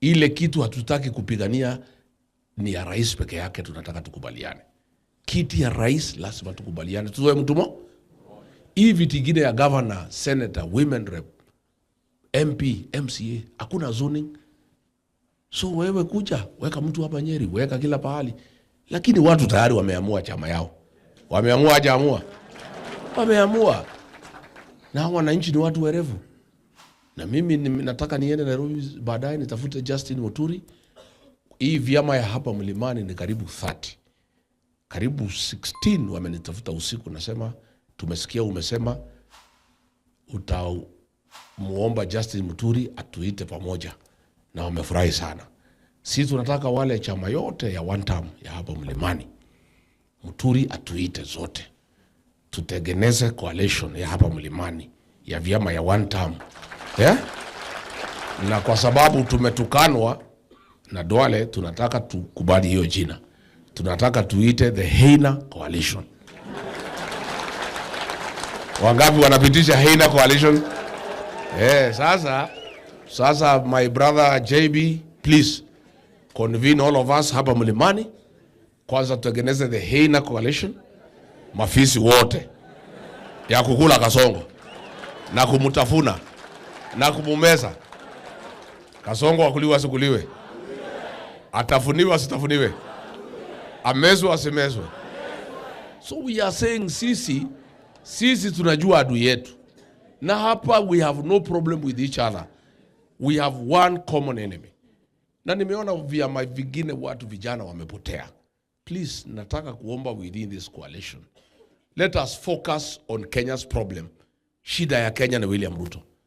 Ile kitu hatutaki kupigania ni ya rais peke yake, tunataka tukubaliane. Kiti ya rais lazima tukubaliane, tuzoe mtu mmoja. Hii viti ingine ya governor, senator, women rep, MP, MCA, hakuna zoning. So wewe kuja weka mtu hapa Nyeri, weka kila pahali, lakini watu tayari wameamua chama yao, wameamua hajaamua, wameamua. Na hawa wananchi ni watu werevu, na mimi nataka niende Nairobi baadaye nitafute Justin Muturi. Hii vyama ya hapa mlimani ni karibu 30, karibu 16 wamenitafuta usiku, nasema tumesikia umesema utamuomba Justin Muturi atuite pamoja, na wamefurahi sana. Sisi tunataka wale chama yote ya one term ya hapa mlimani, Muturi atuite zote, tutengeneze coalition ya hapa mlimani ya vyama ya one term, yeah? Na kwa sababu tumetukanwa na Duale, tunataka tukubali hiyo jina, tunataka tuite the Heina Coalition. Wangapi wanapitisha Heina Coalition? Sasa my brother JB, please convene all of us hapa mlimani. Kwanza tutengeneze the Heina Coalition, mafisi wote ya kukula Kasongo na kumutafuna na kumumeza. Kasongo akuliwe asikuliwe, atafuniwe asitafuniwe, amezwe asimezwe. So we are saying sisi tunajua adui yetu, na hapa we have no problem with each other, we have one common enemy. Na nimeona vyama vingine watu vijana wamepotea. Please, nataka kuomba within this coalition, let us focus on Kenya's problem. Shida ya Kenya ni William Ruto.